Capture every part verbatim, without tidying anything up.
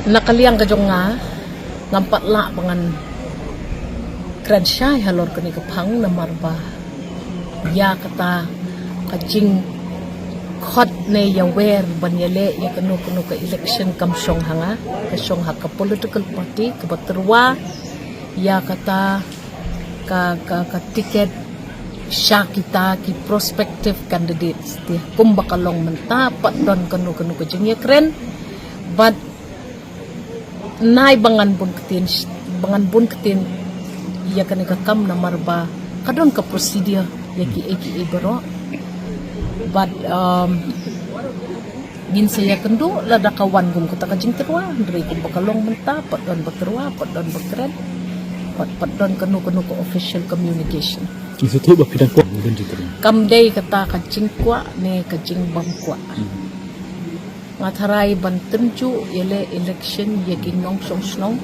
Na ka liang ka jong nga, ngam pat lah ba ngan kren shai halor kane ka phang namar ba ïa kata ka jingkhot ne ïawer ban ïaleh ïa kano kano ka election kam shong ha nga, ka shong ha ka political party kaba tyrwa ïa kata ka, ka, ka ticket sha kita ki prospective candidates. Te kumba ka long mynta, pat don kano kano ka jingïakren bad nai ba ngan bun ktien, ba ngan bun ktien ïa kane ka kam namar ba ka don ka procedure ïa kiei kiei baroh. Bad, um, ngin sa ïakynduh lada ka wan kum kata ka jingtyrwa, hynrei kumba ka long mynta, pat don ba tyrwa, pat don ba kren, pat, pat don kano kano ka official communication. Ngi sngewthuh ba phi dang kwah ban jingkren. Kam dei kata ka jingkwah ne ka jingbym kwah. Nga tharai ban tynjuh ïaleh election ïa ki nongshong shnong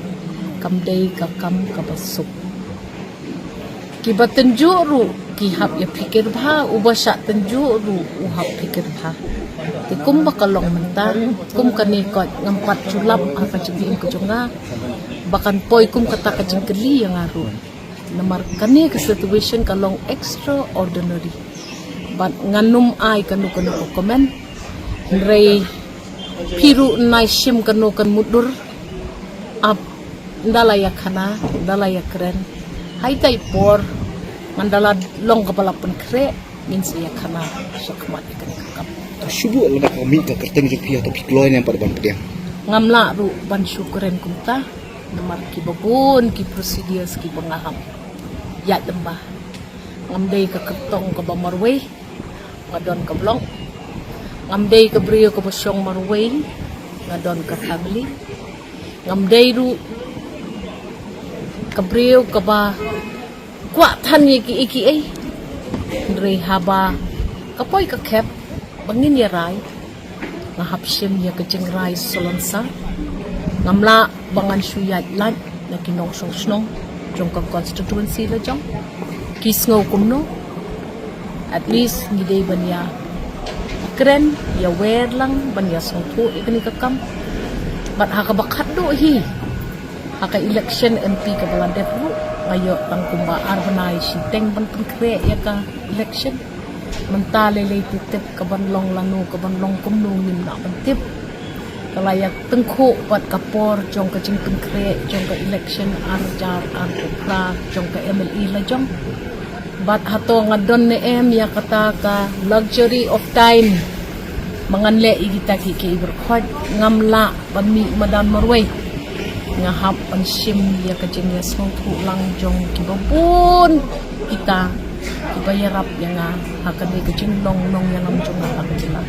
kam dei ka kam kaba suk. Kiba tynjuh ruh ki hap ïa phikir bha, uba shah tynjuh ruh u hap phikir bha. Te kumba ka long mynta, kum kane ka ngam pat ju lap ha ka jingim ka jong nga ba kan poi kum kata ka jingkylli ïa nga ruh. Namar kane ka situation ka long extraordinary. Bad ngan ym ai kano kano ka comment. Hynrei phi ruh nai shim kano kan mutdur. Ap, nda la ïakhana, nda la ïakren. Ha ita i por, ngan da la long kaba la pynkhreh, ngin sa ïakhana shakhmat ïa kane ka kam. Shu buh lada ka mih ka kyrteng jong phi, hato phi kloi ne em pat ban pdiang? Ngam lah ruh ban shu kren kumta namar kiba bun ki procedures kiba nga hap ïaid lyngba. Ngam dei ka kyrtong kaba marwei, nga don ka block. Ngam dei ka briew kaba shong marwei, nga don ka family. Ngam dei ruh ka briew kaba kwah than ïa kiei kiei. Hynrei haba ka poi ka khep ba ngin ïa rai, nga hap shim ïa ka jingrai salonsar. Ngam lah ba ngan shu ïaid lait na ki nongshong shnong jong ka constituency la jong. Ki sngew kumno? At least ngi dei ban ïa kren, ïawer lang, ban ïa sngewthuh ïa kane ka kam. Bad ha kaba khatduh hi, ha ka election M P kaba la dep ruh, nga ïoh tang kumba ar bnai shiteng ban pynkhreh ïa ka election. Mynta lei lei te tip kaban long lano, kaban long kumno ngim lah ban tip. Ka la ïa tyngkhuh bad ka por jong ka jingpynkhreh jong ka election ar hajar arphew phra jong ka M L A la jong. Bad hato nga don ne em ïa kata ka luxury of time ba ngan leh ïa kita kiei kiei baroh? Ngam lah ban mih madan marwei. Nga hap ban shim ïa ka jingïasngewthuh lang jong kiba bun kita kiba ïarap ïa nga ha kane ka jinglong nongïalam jong nga ha ka jylla.